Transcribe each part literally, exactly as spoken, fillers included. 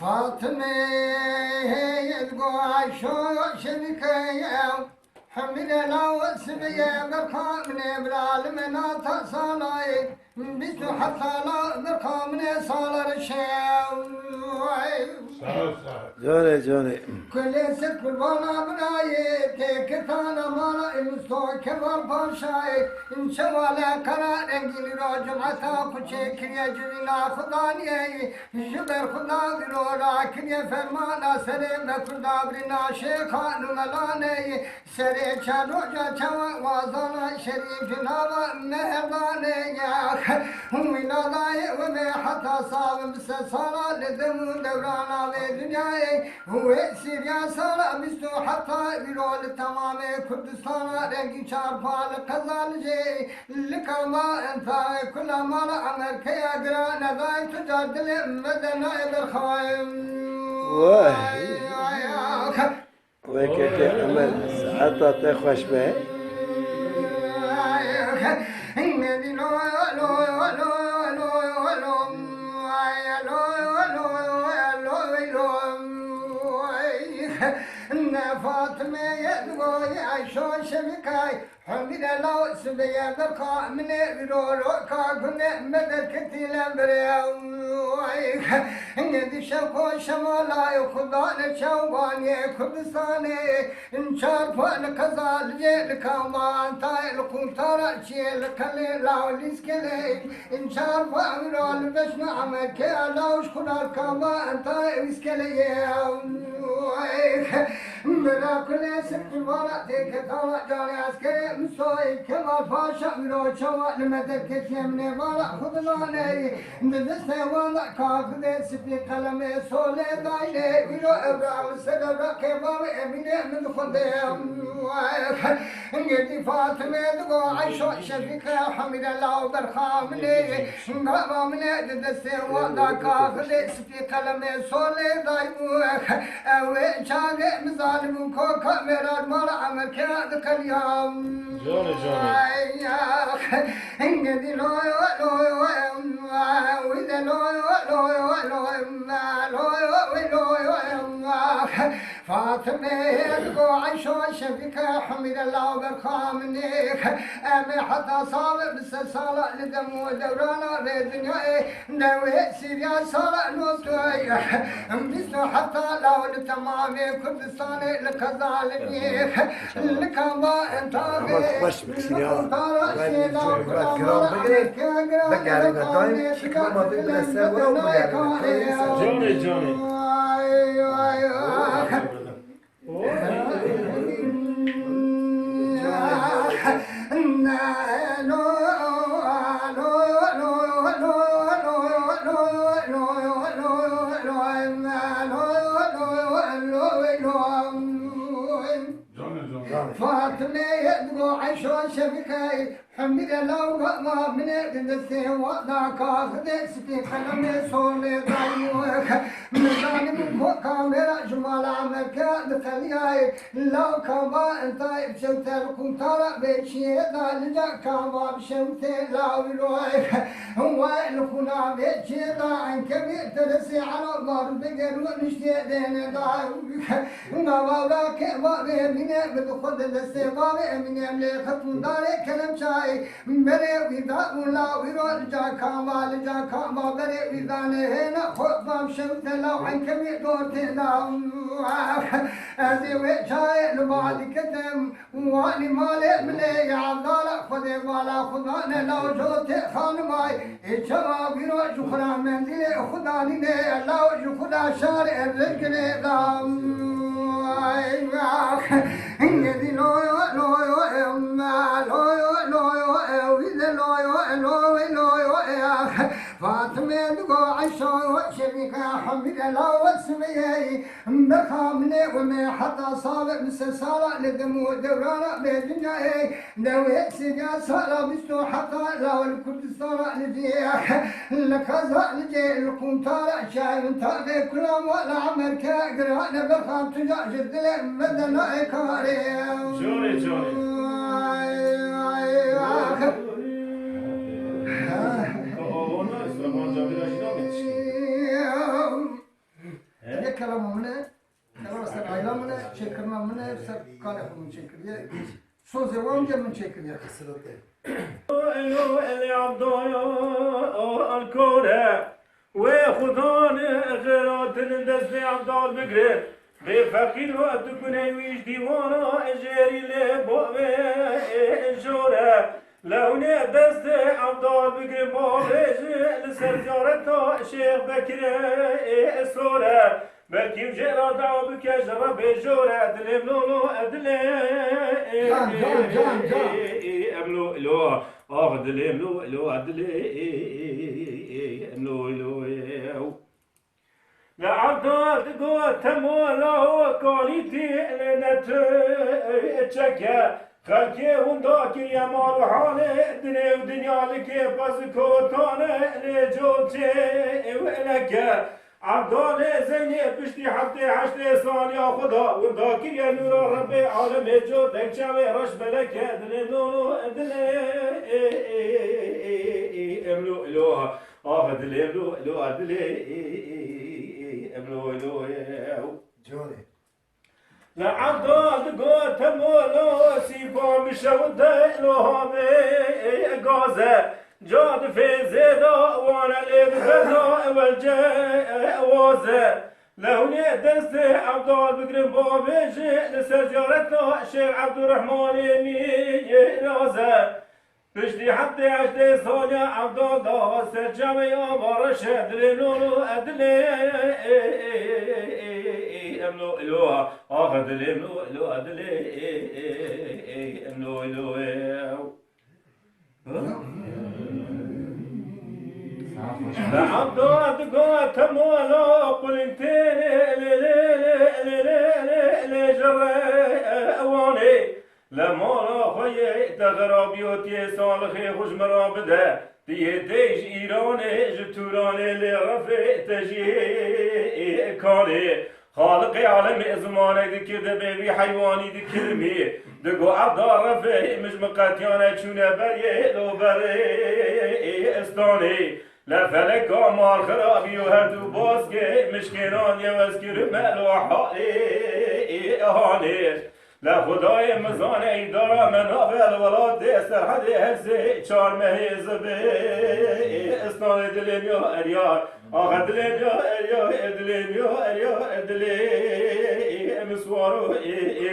Fatime, Goşo, Şevike, Hemile law sibiye berxamine biralim nata salay. Bîst û heft sala berxamine salar şew. Sağ ol, sağ ol. Canê, canê. Kulê ser kurbana birayê, têkirtana mala Îmso Kemal Paşayê. Çewale kara rengîn ro cumeta kuçê kiriye civîna Xudaniyê. Ji ber Xuda vîro rakiriye fermana serê me kurda birîna şêxan û melanê. Serê çar roja çawa wazana şerîf nava merdanê ya. Wîna dayê we me heta sav bi se sala li dem û dewrana vê dinyayê. Wê sîriya sala bîst û heta vîro li temamê Kurdistana rengî çarpa li qezalicê. Li kama entayê kula mala Amerkeya gira nedayê tu car dilê me de nayê berxayê. Vay. Vay, vay, vay. Wekî te Emel, saeta te xweş be. Ne Fatime ye digoyê Ayşo Şevikay. Hemî de law sibê ye berxa min ê îro roka gune me derketî lembirê. Ay, ne dişe xwe şemalay Xuda ne çewbanê Kurdistanê. Çar pa li qeza li cê li kama tayê li quntara çiyê li qelê law lîskelê. Çar pa wira li beşna Amerkeya law ji xunar kama tayê wîskelê ye. Mera kulê sirkî vana têketana canê eskerê Misoyê Kemal Paşa wira çawa li me derketiye min ê vana xwe dinaneyê. Di destê wan de kaxidê spî qelemê solê dayne. Wîro evra li ser evra kêbavê Emînê min xwendê. Ngedî Fatime digo Ayşo Şefîqe Hemîre law berxa min ê. Gava min ê di destê wan de kaxidê spî qelemê solê daybû. Ew ê çavê min zalim û koka mêra mala Amerkeya diqeliya. Canê, canê. Ay, ah. Hingedî loy, loy, loy, wî de loy, loy, loy, loy, loy, loy, ah. Fatime digo Ayşo Şefîqe Hemîre law berxa min ê. Em ê heta sal bi se sala li dem û dewrana vê dinyayê. Dewê sîriya sala nû toy. Bîst û heft sala li temamê Kurdistanê li qeza li nîx. Li kamba entavê. Ama xweş bikişîne ha. Wayne cûr got giran bigire. Bigerîne dayim. Şikir ma vê bile ser wira û bigerîne. Canê, canê. Ay, ay, ay. Fatime ye digo Ayşo Şefîqe. Hemîre law gava min ê di destê wan da kaxidê spî qelemê solê dayî we. Min zanîbû ku kamera ji mala Amerka diqeliyayê. Law kava entayê bi şewte li quntara vê çiyê da li ca kava bi şewtê law îro. Wê li xuna vê çiyê da enkevî teresê Ereba bi ger û niştê dêne da. Gava da keva vê mîne bi xwe di destê bavê Emînê em lê xetûndarê kelemçayê. Berê wî da û la wî ro li ca kama, li ca kama berê wî da nehêna xwe bam şewte law enkevî dor tê da. Ez ê wê çayê li ba diketim, wanî malê min ê ya Evdala Xwedê bala Xuda ne law jotê xanimay. Ê çawa bîro ji xwe ra mendîlê Xudanî ne, law ji xwe da şarê Rêgirê da. Ay, ah. Hingedî loyo, loyo, em, loyo, loyo, e, wî de loyo, e, loyo, loyo, e, ah. Fatime digo Ayşo, Şefîqe, Hemîre law Simeyê. Berxa min ê û me heta sal bi se sala li dem û dewrana vê dinyayê. Dewê sîriya sala bîst û heft law li Kurdistana li cê, li qeza li cê, li quntara şahin tavê kula mala Amerke girane berxan tuca ji dilê me de nayê karê. Canê, canê. Ay, ay, ah. Ka avana, Süleyman Cabir Aşina mı yetişkin? Kelama min e, kelama ser ayla min e, çêkirina min e, ser karê xwe min çêkiriye. Sozê wan bûye min çêkiriye. Elo, elê Abdaya alkore. Wê Xudan xêratin destê Abdal bigre. Bê feqîr ve tu kuney wî ji dîwana jêrî lê bavê jore. Lewne destê Evdal bigrin bavêjin li ser ziyareta Şêx Bekirê sor e. Belkî jê re dua bike ji Rebbê jor e. Dilê min lo, lo, e dilê. Can, can, can, can. Em lo, lo, ax dilê min lo, lo, e dilê. Em lo, lo, e. Li Evdal digot, Temo lawo kalîtî lê ne tu çeke. Xelkê winda kiriye mal û halê dinê û dinya li kê pez û kotane lê col çê ew eleke. Evdalê Zeynê piştî heftê heştê saliya xwe da winda kiriye nûra Rebbê alemê col deng çavê reş beleke dilê nolo dilê em lo ilo. Ax dilê lo, lo, dilê, em lo, lo, ew. Canê. Li Evdal digot, Temo lo, sîpa min şewite, lo havê gaze. Ca di fêzê de wane lê bi beza, ewel ce, ewaze. Lewlê destê Evdal bigrin bavêjin, li ser ziyareta Şêx Evdurrehmanê Mîraze. Piştî heftê heştê saliya Evdal da ser çavê ya Bareşe dilê lo lo e dilê em lo ilo ax dilê lo lo e dilê em lo ilo ew. Evdal digot Temo lo qulin têrê lê lê lê lê lê lê lê jere ewanê. Li mala xwe yê te xerabiyotiye salixê xwe ji min re bide. Tu yê tê ji Îranê, ji Tûranê lê refê te jî kanê. Xaliqê alemê zimanek dikir dibê wî heywanî dikirmî. Digo ev da refê min ji min qetiyane çûne berê lo berê istanê. Li feleka mal xirabî û her du baskê mişkênan yewez kirime lo halê hanê. Li Xwedayê min zane îdara me nabe li welatê Serhedê her sê çar mehê zibê istanê dilê min ya eryar. Axe dilê min ya eryar, dilê min ya eryar, dilê min swaro ê ê.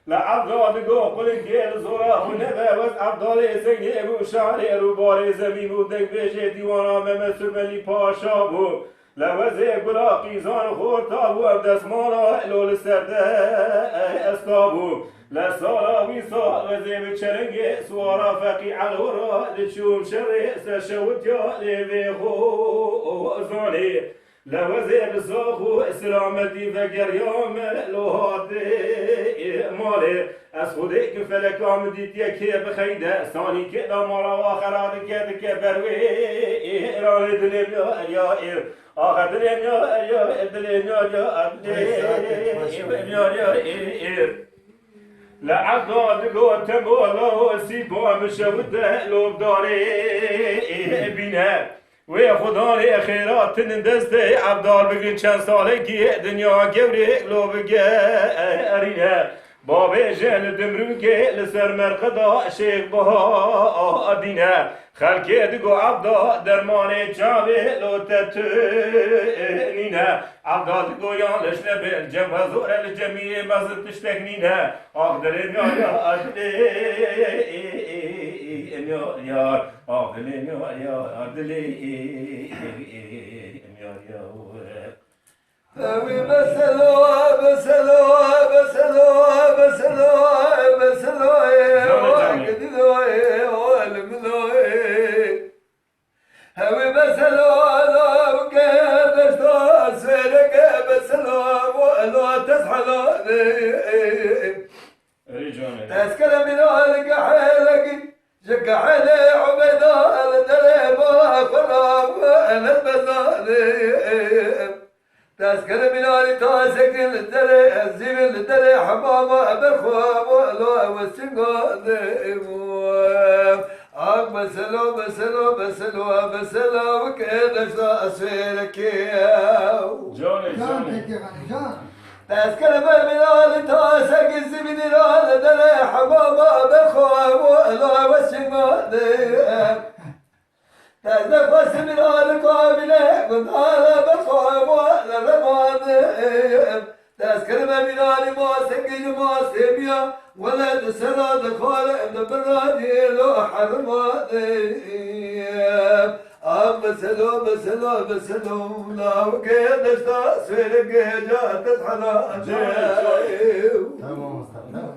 Li Evdal digo qulikê li zora xwe nebe wez Evdalê Zeynê bû şarê rûbarê zemîn bû dengbêjê dîwana Mehmed Surmelî Paşa bû. Li wezê gula qîzan xorta bû ev desmala lo li ser de esta bû. Li sala wî sal wezê bi çelengê swara feqî Elo ra diçûm şerê ser şewitya lê vê xo zanê. Li wezê bi sax û silametî vegeriyam lo hatê malê. Ez xwedê ki feleka min dîtiye kê bixeyde, sanî kê da mala wa xera dike, dike ber wê êranê dilê min ya erya êr. Axe dilê min ya erya êr, dilê min ya erya êr, dilê min ya erya êr. Li Evdal digot Temo lo sîpa min şewite lo bi darê bîne. Wê Xudanê xêratin destê Evdal bigrin çend salekî dinya gewrê lo bigerîne. Bavêje li Dimrûkê li ser merqida Şêx Baha dîne. Xelkê digo Evdal dermanê çavê lo te tu nîne. Evdal digo yan leş nebin cem hezor e li cemiyê mezin tiştek nîne. Ax dilê min ya, ya, ax dilê min ya, ya, ax dilê min ya, ya, ax dilê min ya, ya. Ewi beselo, beselo, beselo, beselo, beselo, e, Canım, o canım. Gidilo, e, o elimilo, e. Hewî mesela lawke desta sêreke mesela bu elo teshelane. Ey canım. Tezkere minal gehelegi, ji gehele ubeda li derê ba xwela bu elet bezane. Tezkere minal tasekin li derê, ez zîvin li derê hemama berxwe bu elo ew singane. Ak beselo, beselo, beselo, beselo, weke deşta esêrekê. Canê, Can canê. Tezkere me minali ta sekizî minîra li derê hemama berxwe û ela wesîmade. Tezde xwesî minali kabîle gundara berxwe û ele remade. Tezkere me minali masengî ji masemiya wele di sera dixware em di birayê lo hermade. Am beselo, beselo, beselo, lawikê deşta Swêrekê ca te hela de. Tamam, usta, tamam.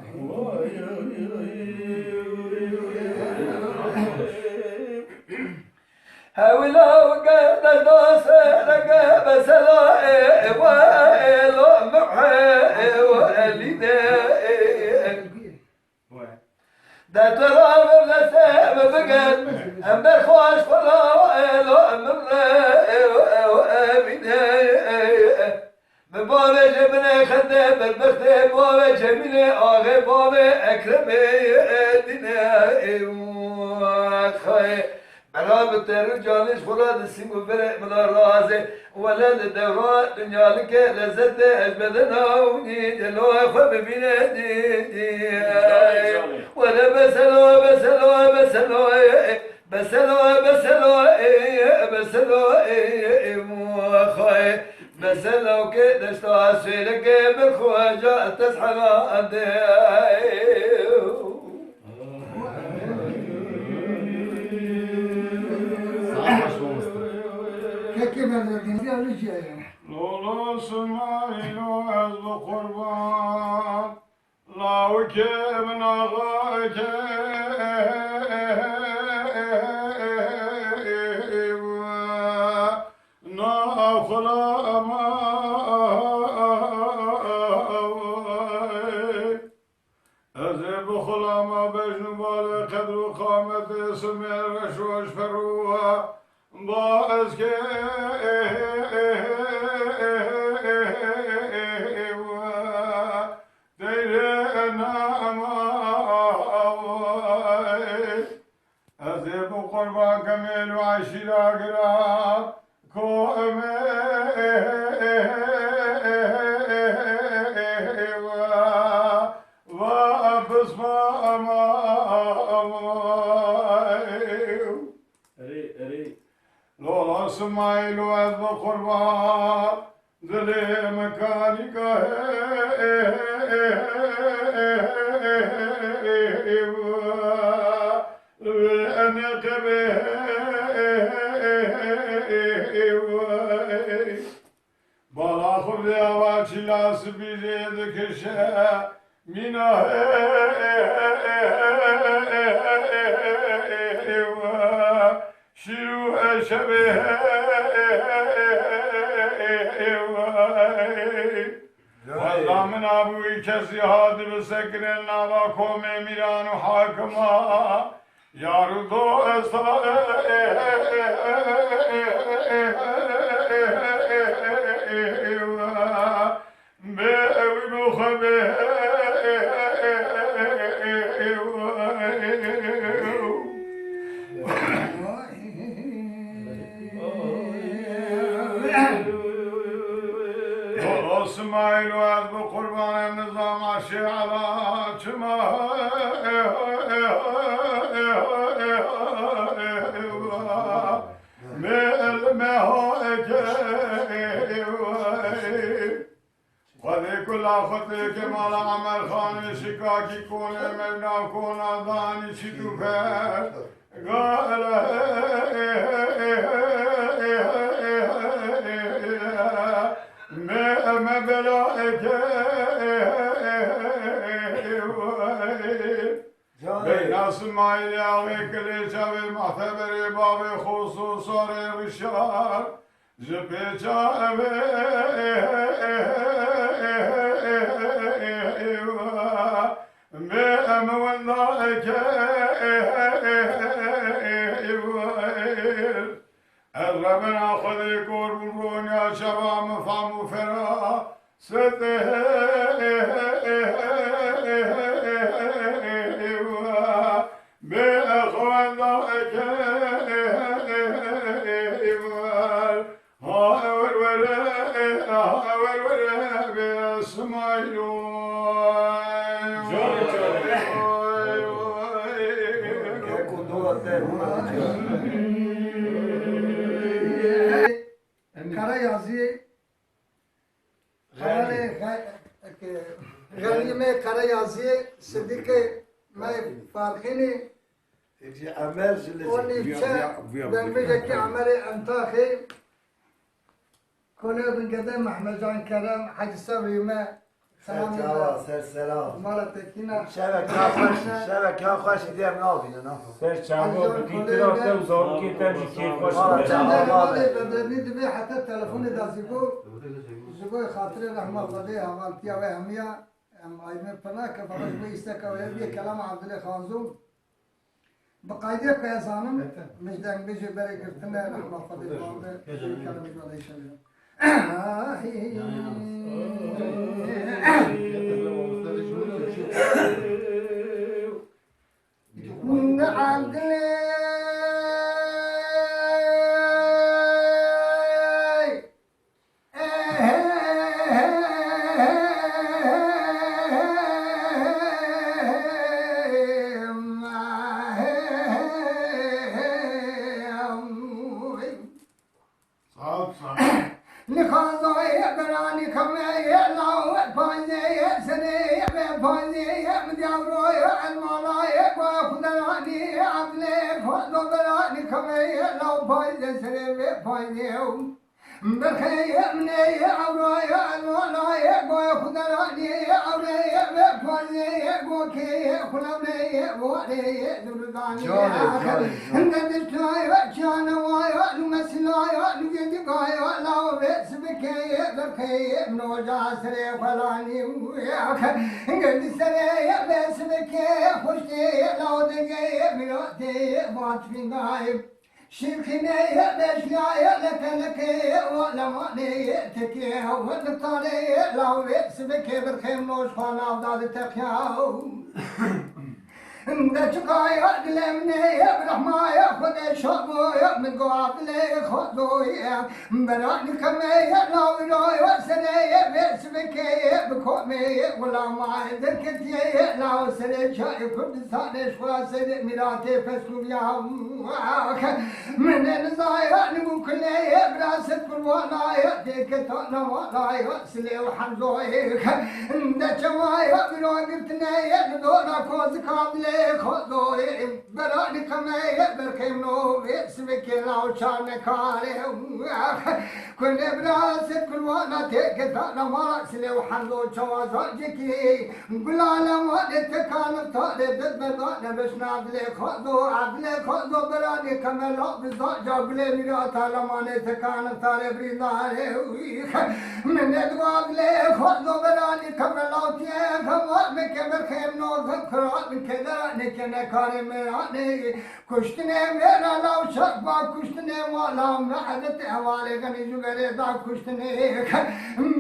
Hewi lawikê deşta Swêrekê beselo, e, e, wa, e, lo, mhe, e, wa, e, lîde, e, e. De tu ra vevlese ve biger, em berxweş xwe la elo em re ew ew evîne. Min bavê Cemîlê xente berbextê bavê Cemîlê axê bavê Ekremê dîne ew xwe. Bera bi teru canî ji xwe re disîm û verê min a razê. Wele li dewra dinyalike lezzetê ez bedena winî delo xwe bibîne dî. Wele beselo, beselo, beselo, e, e, beselo, beselo, e, e, beselo, e, e, e, xwe. Beselo ke deşta Swêrekê bi xwe ca tezhera de. Sağ ol, başkanımız. Kekê ben verdim. Lola Simaylo ez bi qurban. Lawikê min axakê. Na xulama. Ez ê bixulama bejn û balê qedr û qametê simê reş û eşfer û ba ez kê teyrê nama. Ez ê bi qurban kemêl û eşîra gira, ko em ê va, va pisma ama. Erê, erê. Lola Simayîl û ez bi qurban. Dilê min kanîka heyva, li wê enê qebê heyva. Bala xwe vê ava çîla spî jê dikişe, mîna heyva. Şîr û eşebê hey. Wela min abûyî kesî hatibi sekirin nava komê mîran û hakima. Yar û dosta bê ew û xwe bê. Wala Simayîl û ez bi qurbanê nizama şêala çima. Mê, mê ha eke. Xwedê kula xwe têke mala Emer Xanê şikakî konê mevna kona danî çî tu per. Gale. Me, me bela eke. Beyna Simayîlê axê kilê çavê mehteberê bavê Xoso sarê Rişar. Ji pêça evê bê em wenda eke. Ez rebena Xwedê kor bûm ronya çava min fam û fera. Sete bê xwenda eke. Ha ewil were. Wer wer be Smaîlo. Canê, canê. Karayazî, Xelê Xe-, Xelîmê Karayazî, Sidîqê me Farxînî, Ecî Emer ji li û nîvçe dengbêjekî Emerê Entaxê, kolê Bingedê Mehmecan Kerem, Hecî Sebrî me, Selamê me. Ser çava, ser selam. Mala Tekîna. Şevek ya xweş, şevek ya xweş, diyem navînin, ha. Ser çava, Hecî Can bi kolê dîtira me. Te û zarokê te jî kêfxweş Mala bibin. Çava, Çendê mala. Malê Bedernî dibê heta telefonê de zî bû. Ji bo xatirê rehma Xwedê, hevaltiya we hemiya. Em ayî me pir nake, fakat ji bo îsteka we bîye kelama Abdulê Xanzo. Bi qaydê ku ez zanim, Evet. Min ji dengbêjê berê girtine, rehma Xwedê bande, Pêşanî. Kerem ji Xwedê şerê. Yanî, yanî. Abdulê. Sağ ol, sağ ol. Nixazoyê beranî kemeyê law payzeyê serê ve payzeyê min diyavroyê elmalayê ku xuderanî adlê xwendo beranî kemeyê law payzê serê ve payzê. Berxeyê min ê ewrayê elwanayê goyê xuderaniyê ewreyê ve payzeyê gokeyê xulewleyê wareyê dûrdaniyê. Canê, canê, canê. Hinde diştayê çiyanewaya nû mesilaya nû gêdikaya law ve sibikeyê berxeyê min oca serê xwelanî. Hinde sereyê ve sibikeyê xuşteyê law degeyê mirateyê vatfîndayê. Şîrxîneyê, beşnayê, lekelekeyê, o lemaneyê, tekê, o niftareyê, lawê, sibikê birxê min û ji xwe navda di teqiya. De çiqaya dilê min ê, bi rehmaya Xwedê şaboya min go dilê Xwedoyê. Beranî kemeyê, lawîroya sereyê, vê sibikeyê, bi komeyê, welamayê, derketiyeyê, law serê çayê Kurdistanê, ji xwe serê mîratê fesûriya. Min ê nizaya nibû kuleyê, bira ser kurbanaya, têketana malaya, silê û hemzoyê. De çemaya biro girtineyê, li dora kozika dilê Xwedoyê. Beranî qemeyê, berxê min û vê sibikê law çar nekarê. Kulê bira ser kurbana, têketana mala, silê û hemzo çawa zancekî. Gulale malê tekan tarê dil berdane beşna dilê xwe do, dilê xwe do beranî kemela bizaca gulê mîrata lemanê tekan tarê birîndarê. Min ê dua dilê xwe do beranî kemela tiye kema meke berxê min û zikra min kederanê kenekarê meranê. Kuştinê mêra law çapa, kuştinê mala me edet hevalê xenî ji berê da kuştinê.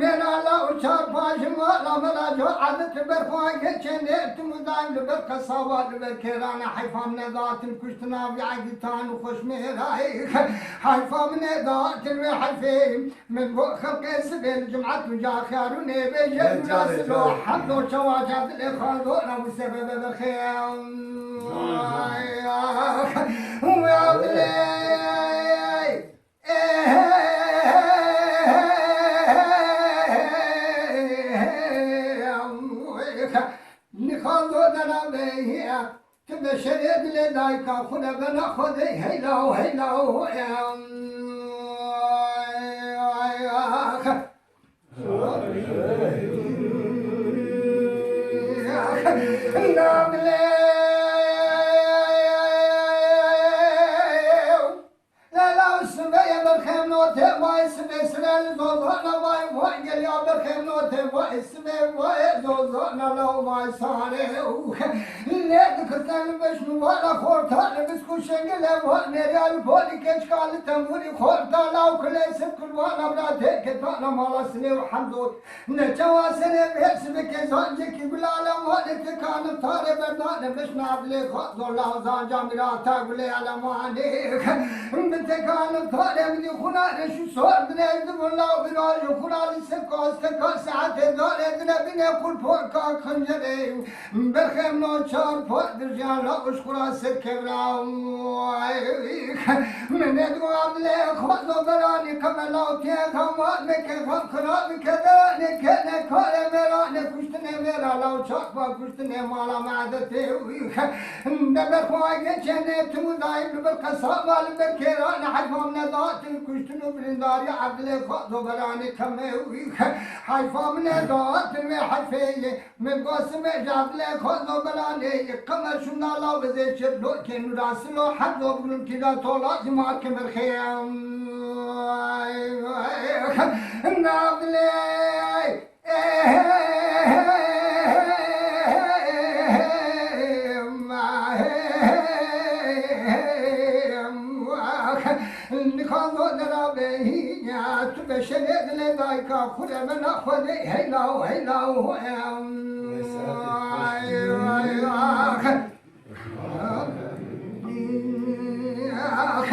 Mêra law çapa ji mala me la co edet berxwe geçenê, tim û daim li ber qesaba, li ber kêrana heyfa min nedatin kuştina vî egîtan û xweşmêrayê. Heyfa min nedatin vê heyfê. Min got xelqê sibê li cumet û ca xiyarûnê bêje, Ê, carê, nasilo carê. Hemdo çawa ca dilê xwe zor nebû sebebe berxê. Ay, ah, ya dilê. Nixazo dera bê. Tu beşerê dilê dayika xwe de bena Xwedê heyla û heyla û Leyla û sibê ye berxê min û tê vay sibê sirê li zozana vay vay geliya berxê min û tê vay sibê vay zozana law vay sarê û lê dikirte li beş nûvara xorta li bisk û şengilê vay nêriya li polî keçika li tembûrî xorta law kulê sir kurbana bira tê ketana mala silê û hemdo. Ne çawa serê vê sibikê zancekî gulale malê tekan tarê berdane beşna dilê xwe zor law zanca mirata gulê elemanê. Bi tekan tarê min xuna reş û sor dinê dibû law bira Ji xwe re li ser kasteka saetê darê dine bîne qulpoka xincerê. Berxem no çar por dirjan la û ji xwe re ser kevra. Min ê dua dilê xwe zoberanî keme law tê xema neke xem xirab kederanê kene karê mêranê kuştinê mêra law çapa kuştinê mala me edetê wî. De berxwa geçenê tim û dayî li bir qesaba li bir kêranê heyfam nedatin kuştin û birîndariya Evdilê xwe zoberanî keme wî. Heyfa min nedatin wê heyfê yê. Min gosimê ji Evdilê xwe zoberanê yê. Qemer şunda law bizê çir lokê nûra silo hebzo bigrim kîra tola zî ma kemer xeyam. Navlê. Nixazo dera bêhî ya tu beşerê dilê dayka xure me naxwedê heyla û heyla û em. Ay, ay, ah. Ah,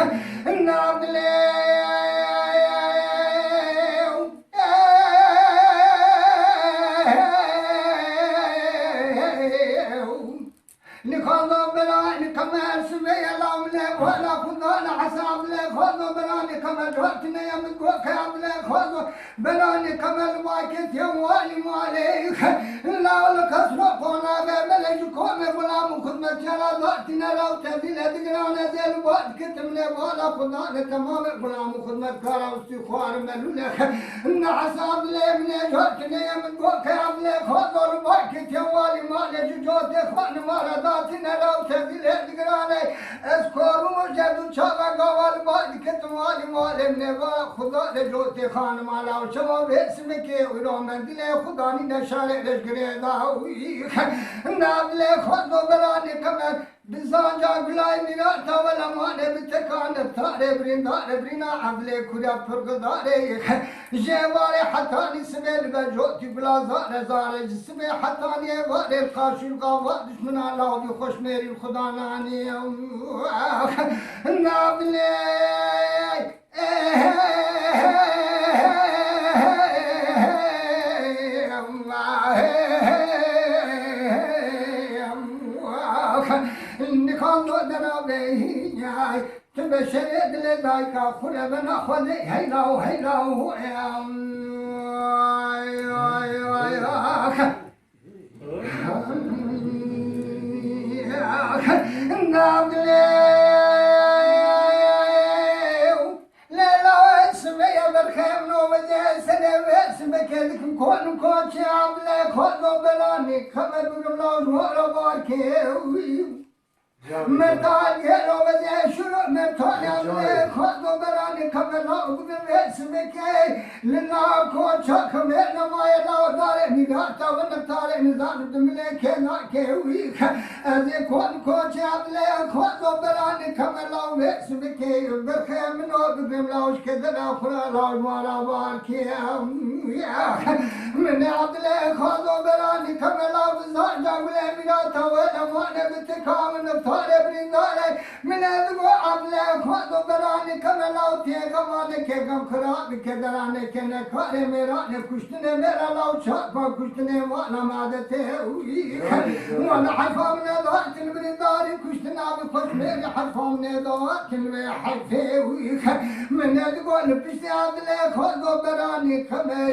navlê. Nixazo bela nixemer sibê ye law bile wela xwedana hesab bile xwazo bela nixemer dotine ye min goke bile xwazo bela nixemer vakit ye wali male law li qesro qona be bele ji kome gulam û xizmetçara dotine law tevîle digirane zel vat kitim le wala xwedane temame gulam û xizmetkara û stîxwar melûle ne hesab bile min e dotine ye min goke bile xwazo li vakit ye wali male ji cotê xwe nimara datine law tevîle digirane. Ez korum û cerd û çava gava li bar diketim walî malê min ê va Xuda de cotê xanima law çawa vê simikê û romendilê Xudanî de şarê leşgirê da û nav lê xwe zoberanê qemer bi zanca gulay mîrata welamanê bi tekan iftarê birîndarê birîna evlê kure purgidarê. Ji êvarê hetanî sibê li ber cotî gula zare zare ji sibê hetanî êvarê qaşûl qava dişmina lawî xweşmêrî xudananî. Navlê. Nikan do dera bêhî. Tu beşerê dilê dayika xwe re bena xwedê heyla û heyla û em. Ay, ay, ay, ah. Navlê. Leyla sibê ya berxem no veze sene ve sibê ke dikim kon koçi amle kono belani kamer bugum la jora barke. Mertal gelo veze şuru mertal ya bile kodo berani kamera ugu ve simeke lina ko çakme namaye la dare mi gata ve tare mi zan dimle ke na ke wi. Ez ê kon ko çe bile kodo berani kamera ve simeke berxe min o bibim la hoş ke dera xura la mara var ki. Min abdile kodo berani kamera ve zan da bile mi gata ve namane bitika ve tare brindare. Min e digo evle xwed û beranê keme law tê xemanê ke gam xirabî ke deranê ke ne karê mêranê kuştinê mêra law çapa kuştinê wana madetê û wana heyfa min e datin birîndarî kuştina bi xweş mêrî heyfa min e datin wê heyfê û min e digo li piştê evle xwed û beranê keme.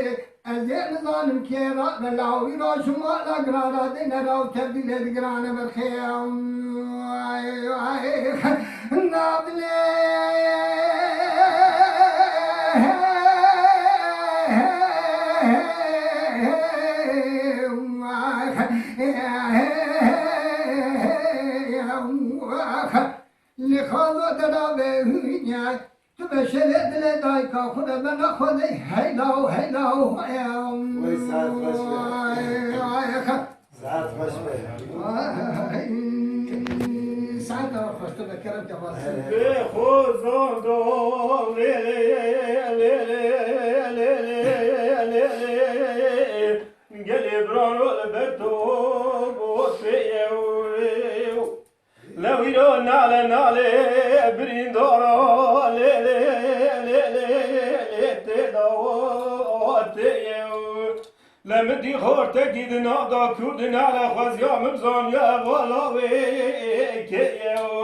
Ez ê nizanim kê ra ve lawî ra ji mala giran ra dêne ra û tevdî lê digirane berxê. Ay, ay, navlê. Li xalo dera ve hûnya. Tu beşerê dilê dayika xwe de bena xwedê heyla û heyla û heyla. Wey saet xweş be. Ay, ay, ay. Saet xweş be. Ay. Saet xweş, tu be kerem ke vas. Bê xozan do lê, lê, lê. Gelê birano li ber to botê ew. Lewîro nale nale birîndaro lê lê lê lê lê tê dawo. Lê min dî xortekî di nav da Kurd nale xweziya min bizaniya ev vala wê kê ye û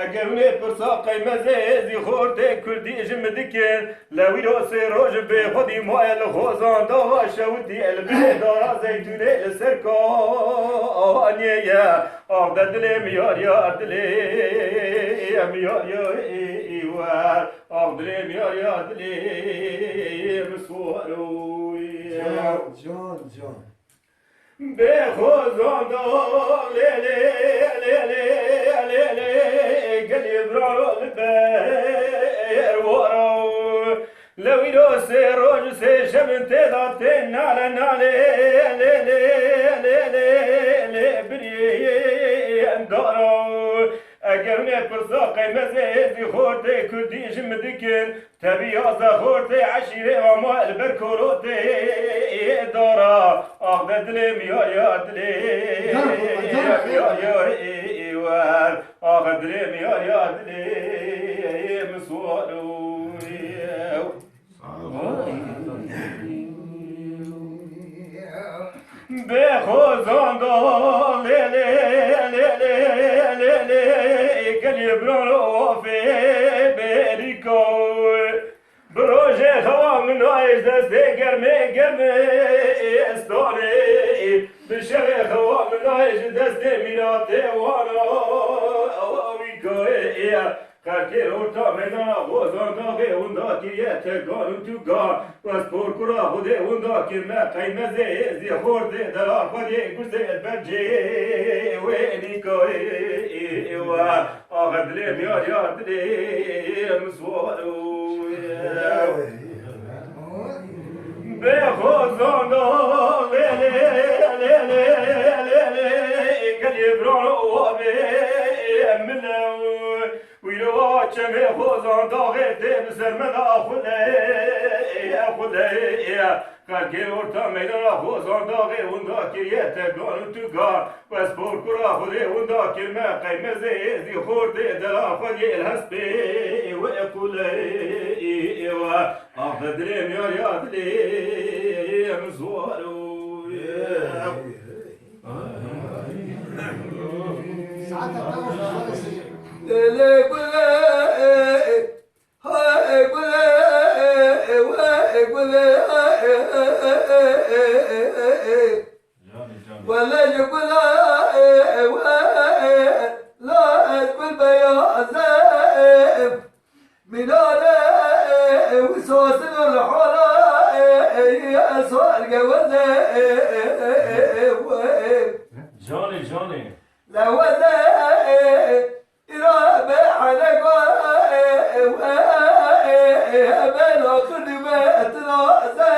eger hûn ê pirsa qey mezê zî xortê Kurdî ji min dikin, lê wî ro sê roj bê xwedî maye li xozan da va şewitî el bê dara zeytûnê li ser kaniyê ye. Ax de dilê min yar yar dilê min yar yar wer. Ax dilê min yar yar dilê min swar oy. Can, can, can. Bê xozan da lê lê lê lê lê lê gelê biraro li ber wara. Lewîro sê roj sê şevin tê da tên nale nale lê lê lê lê lê birî dara. Eger hûn ê pirsa qey mezê zî xortê Kurdî ji min dikin, tevî yazdeh xortê eşîrê ama li ber korotê dara. Ax de dilê min yar yar dilê min yar yar wer. Ax dilê min yar yar dilê min swar oy. Bê xozan da lê lê lê lê lê lê gelê biraro wafê bêrîka. Bi rojê xewa min nayê ji destê germê germê stanê. Bi şevê xewa min nayê ji destê mîratê wana wî kayê. Xelkê orta meydana xozan daxê winda kiriye tegan û tugan. Wes por kura Xwedê winda kirme qeymezê zî xortê dela Xwedê gursê el ber cê wê nîkayê we. Axe dilê min yar yar dilê min swar oy. Bê xozan da lê lê lê lê lê lê gelê biraro wabê min ew. Wî rewa çemê xozan daxê tê bi ser me de axulê, axulê. Xelkê orta meydana xozan daxê winda kiriye tegan û tugan. Wes por kura Xwedê winda kirme qeymezê zî xortê dela Xwedê el hespê we qulê we. Axe dilê min yar yar dilê min swar oy. Lê gulê, hay gulê, wey gulê, welê ji gulê, wey la ez gul beyaz e. Mînare wisa sinor li hala, sar geweze. Canê, canê. Leweze îra be helego, be laxir dime tiraze.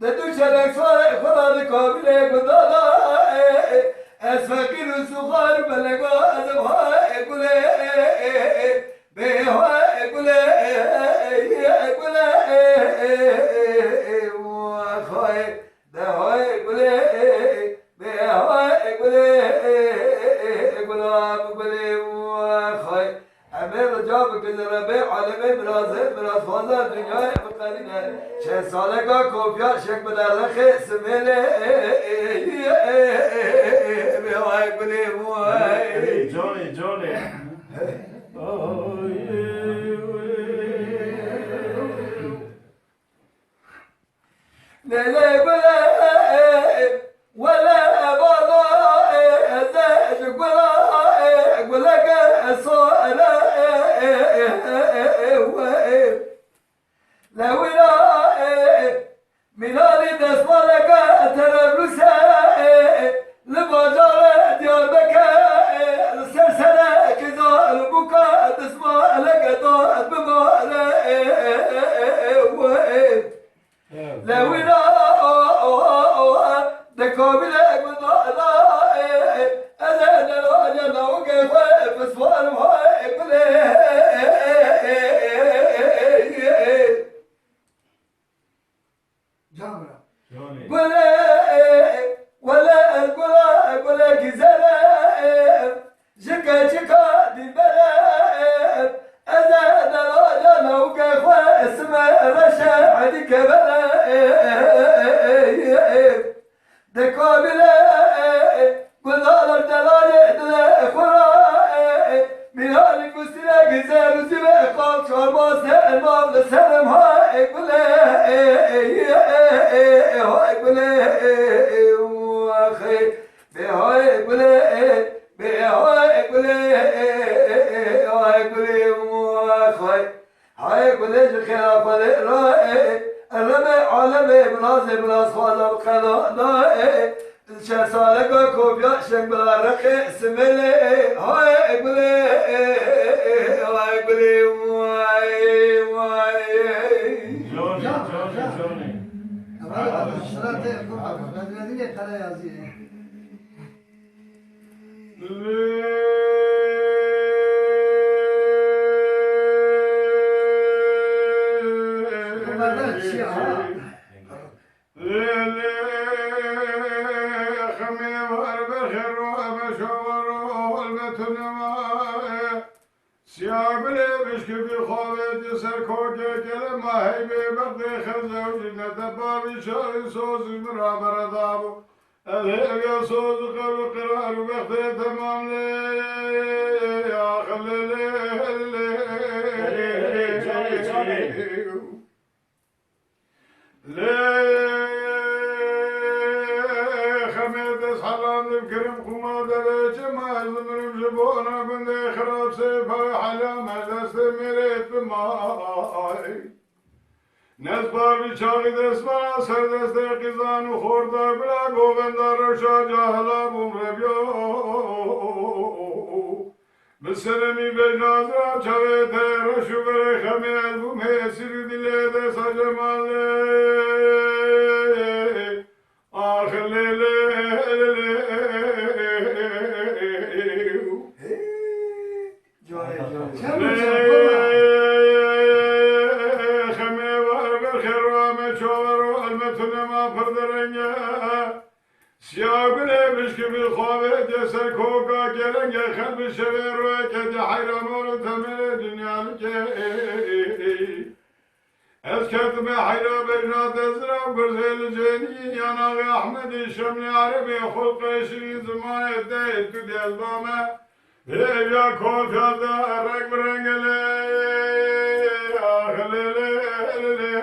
De du çelek sare xwe da di kabilê gundana, ez feqîr û suxar belega ez ê hay gulê, bê hay gulê, gulê, xay, de hay gulê, bê hay gulê, gulam gulê, xay. Em ê rica bikin li Rebê alemê mirazê, mirazxwaza dinyayê biqerîne. Çend saleka kopya şek bi derlexê simêlê. Bê ay gulê way. Canê, canê. Lele gule, wele bala, ez ji gula, guleke sole. Lewira, mînalî destmaleke Tereblûse, li bajarê Diyarbekir, li ser serê qîza li bûka destmaleke da bibare. Lewîna de kabilê gundana, ez ê deraja lawikê xwe bi swar xwe gulê. Can bira. Gulê, wele gula, gulê gizele, ji keçika dîlbere, ez ê deraja lawikê xwe sime reşe edî kevere. Alem ê bilaz ê bilaz xwaza bi qeda da ê. Çend sale go kopya şeng bila reqê simêlê. Hay gulê, hay gulê, vay, vay. Canê, canê, canê. Ama sıra te, bu kadar. Ben dedim ya, kara yazıyor. Siya gulê bişkifî xwe vêtî ser kokê kelema heybê bextê xezewcî ne te bavî şarî sozî min ra beredabû. Ez hêviya soz û qewl û qerar û bextê temam lê ax lê lê lê. Erê, erê, canê, canê. Lê xemê dest helan dikirim xuma devê çima ez dimirim ji bona gundê xirab sê pere hela me destê mêrê tu may. Nez par bi çaxî destmana ser destê qîzan û xorta gula govenda rewşa cahila bûm rebiyo. Bi seremî bejna zira çavê te reş û berê xemê ez bûm hêsîr û dilê desa cemalê. Ax lê lê lê lê. Hey, canê, canê. Lê xemê var berxê rame çavero elme tunema pir derenge. Siya gulê bişkifî xwe vêtiye ser koka kelengê xelbî şevê royê ketiye heyra mor û temelê dinya dike. Ez ketime heyra bejna te zira gurzê li cênî yan axê Ehmedî Şemlî Erebê xulqê şirîn zimanê te tu dezba me. Hêviya kofya te reng bi reng e lê ax lê lê lê lê.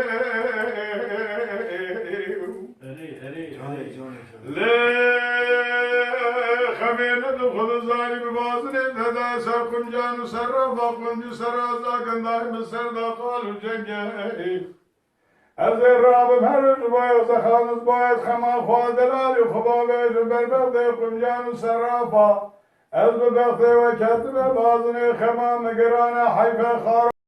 Erê, erê, erê. Lê xemê ne tu xwe dizanî bi bazinê te de ser quncan û ser rafa qunc û ser raza gindayî bi ser da qal û cengê. Ez ê rabim her roj bayez xanis bayez xema xwe delalî xwe bavêjim ber bextê quncan û serrafa. Ez bi bextê we ketime bazinê xema min girane heyfe xara.